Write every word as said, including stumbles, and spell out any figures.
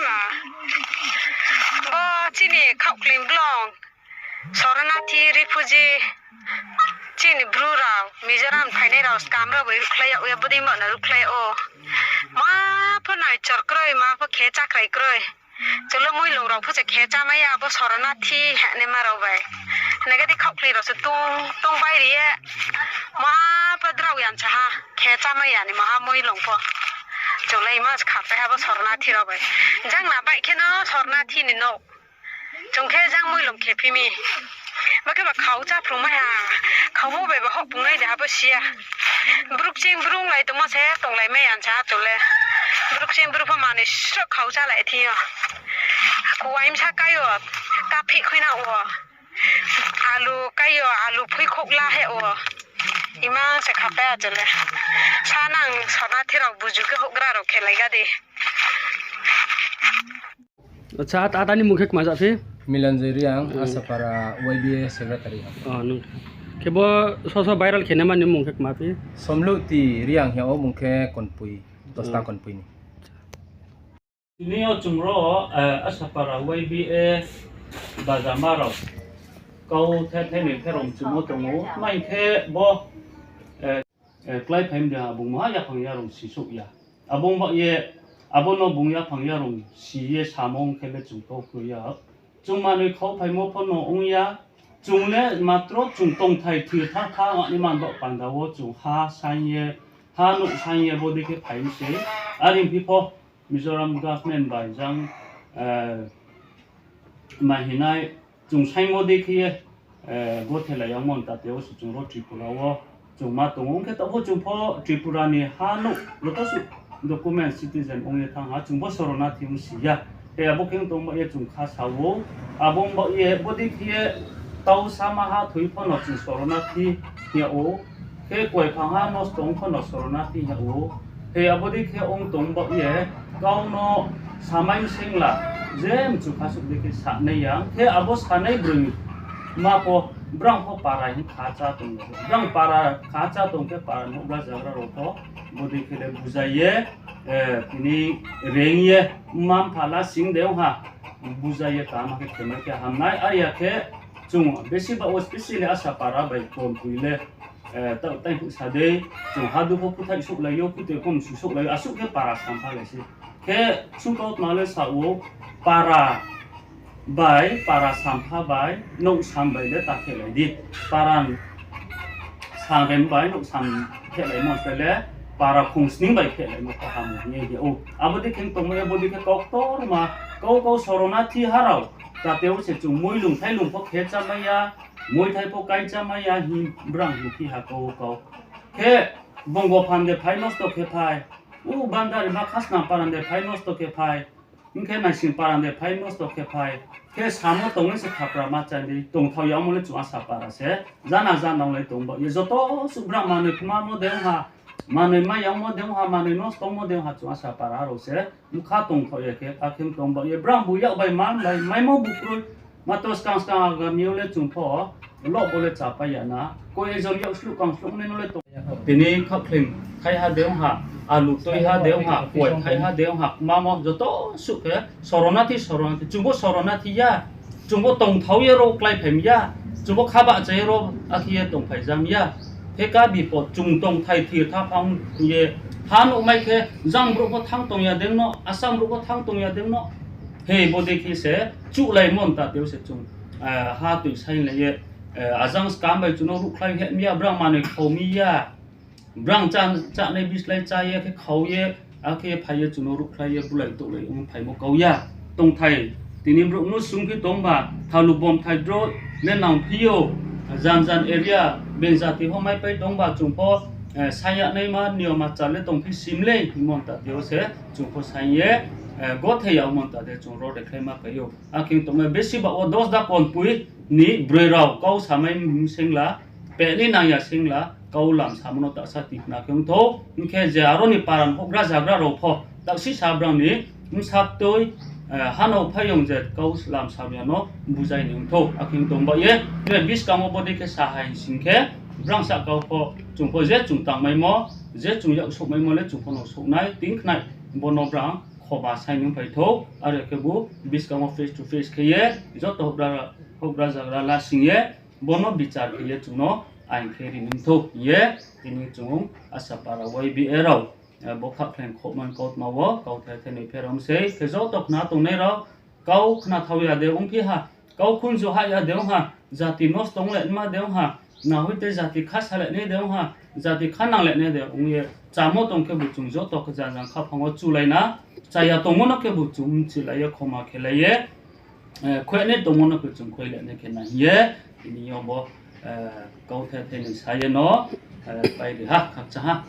Ma, bo chini khaohkling blong, Soronathi refugee, chini Bru rao, Mizoram phainai rao scam rao bai ruhkhlai yag ye, bodei ma no ruhkhlai yag ou. Ma pho naichor kroi, ma pho khe chákrai kroi. Chung le muilung rao pho se khe chámai ya, abo Soronathi hingnaima rao bai. Nai khe di khaohkling rao se tong, tong bai ri ye. Ma pho drao ya sa ha, khe chámai ya ni ma ha muilung pho. Chung le ima se khapai ha bo Soronathi rao bai. Jang na baih khe no Soronathi ni nouh. Chung khe jang muilung khe phi mi. Bo khe ba khau chá phrungmai ha. Khaumo bai ba hoh pungnai de ha bo si ya. Bru kching bru onglai tongmo se tonglaimai ya sa ha chung le. Bru kching bru pho manoi sroh khau chálai thing yo. Kuaimsa kai yo, kaphih khui na wo. Alu kai yo, alu phuikhouh la he wo. Ima se khapai ha chung le. Sa nang Soronathi rao buzu khe houhgra rao khe laiga di. Acha, ata, ata ni mung khe kma ja phi? Milanjoy Reang, Asapara Y B A secretary. Khe bo soso viral khe naima ni mung khe kma phi? Somluhti Reang hing yag ou, mung khe Konpui, Dosta Konpui ni. Tini yo chung ro, Asapara Y B A bajama rao kau the thai ni pherao mchumo tong ou, mai khe bo klái phai mde ha bung maha yaphang yarung sisouh ya. Abo ong baoh ye, abo no bung yaphang yarung si ye samo ong khe le chung kau kroi ya. Chung manoi khau phaimo pho no ong ya. Chung le matro chung tongthai thir tha tha ani man baoh panda wo chung ha saing ye, ha nouh saing ye bodei khe phai mi se. Are phi pho Mizoram government bai jang, ma hinai chung saingmo dei khe ye, gothelai yangmo ni tate wo se chung ro Tripura wo chung ma tong ou. Ong khe taoh pho chung pho Tripura ni ha nouh joto suh document citizen ong ye thanng ha, chung pho Soronathi ong si ya. Khe abo khe ong tong baoh ye chung kha sa ou. Abo ong baoh ye bodei khe ye tau sama ha thoi pho no chung Soronathi hing yag ou. Khe kuaiphang ha nosto ong pho no Soronathi hing yag ou. Khe abo dei khe ong tong baoh ye kau no samai msengla, je mchu kha suh dei khe sanai ya. Khe abo sanai broi ma pho brang pho para hing kha chá tong ya. Brang para kha chá tong khe para nouhgra zagra rao pho bodei khe le buzai ye, tini reing ye, mma mpha la sing de ong ha, buzai ye kama khe khemai khe hamnai. Are ya khe chung besi baoh wo specially Asapara bai Konpui le, taoh taingphuh sa dei, chung hadu pho khuthai souhlai yo, khutoi pho msu souhlai yo, asuh khe para sampha lai se. Khe sungkau tma le sa ou, para bai, para sampha bai, nouh sam bai le ta khelai di. Para samrem bai nouh sam khelaimo se le, para khongsning bai khelaimo kaham hing ye ou. Abo dei khe tongmo ye, abo dei khe kauktorma, kau kau Soronathi ha rao, tate wo se chung muilung thailung pho khe chámai ya, muithai pho kai chámai ya hing brang hing phi ha kau kau. Khe Bongophan de phai nosto khe phai, u Bandarima Khasnam para de phai nosto khe phai, ong khe Naising para de phai nosto khe phai, khe samo tong le se thapra ma chá dei, tongthao yamo le chung Asapara se, jana jana ong le tong baoh ye, joto suh brang manoi kmamo de ong ha, manoi mai yangmo de ong ha, manoi nosto ongmo de ong ha, chung Asapara rao se, bkha tongthao ya khe, akhe tong baoh ye, brang bu yak bai man bai maimo bu kroi, matro skang skang agami yo le chung pho, loh bo le chápai ya na, koi ekjon yak sluh kang sluh nai no le tong. Tini khaohkling thaiha de ong ha, alu tuiha de ong ha, kuai thaiha de ong ha, kmamo joto suh khe Soronathi, Soronathi, chung bo Soronathi ya, chung bo tongthao ye ro kláiphai mi ya, chung bo khabahcha ye ro akhe ye tongphai jam ya. Khe ka bipod chung tongthai thir tha phang ye, ha nouhmai khe jang brouh pho thanng tong ya dei no, Assam brouh pho thanng tong ya dei no. He bodei khe se chuhlaimo ni tate wo se chung, ha toi sainglai ye, ajang skam bai chung no ruhkhlai heh mi ya, brang manoi khau mi ya. Brang chá, chánai bislái chá ye khe khau ye, akhe phai ye chung no ruhkhlai ye bulai touhlai ong phaimo kau ya. Tongthai, tini brouh no sungphi tongba, thalu bomthai dro le nangphi ou, jan jan area, beng jati pho maipai tongba chung pho, saing yagnaima niyom achar le tongphi sim lei hingmo ni tate wo se chung pho saing ye, gothei yagmo ni tate chung ro dekhlai ma phai ou. Akhe tongma besi baoh wo Dosda Konpui ni broi rao kau samai msengla, pehni nang ya sengla, kau lam samo no tahsa tikna khe ong thou, hing khe je aro ni para ni houhgra zagra rao pho, taohsi sa brang ni bsa tui, ha no phaiyong je kau lam sam ya no buzai ni ong thou, akhe tong baoh ye, tre buskang wo bodei khe sa hai sing khe, brang sahka pho, chung pho je chung tangmaimo, je chung yak souhmaimo le chung pho no souhnai, ting khnai, bo no brang Khoba sai ni phai thou, are khebu buskang wo face to face khe ye, joto houhgra, houhgra zagra lasing ye, bo no bichar khe ye chung no aing khe ri ni thou hing ye, tini chung Asapara Y B A rao, eh, bo khakhleng khouhmai kautma wo, kauthai thai ni pherao sei, khe joto khna tongnai rao, kau khna thao ya de ongphi ha, kau khunju ha ya de ong ha, jati nosto ong le ma de ong ha, na hoite jati kha sa le nai de ong ha, jati kha nang le nai de ong ye, chámo tong khebu chung joto khe jang jang khaphang wo chulai na, chaya tongmo no khebu chung mchilai ye, khoma khelai ye, eh, khuinai tongmo no khe chung khui le nai khe na hing ye, tini yo bo, eh, kauthai thai ni sa ye no, eh, pai ri ha, khakchang ha.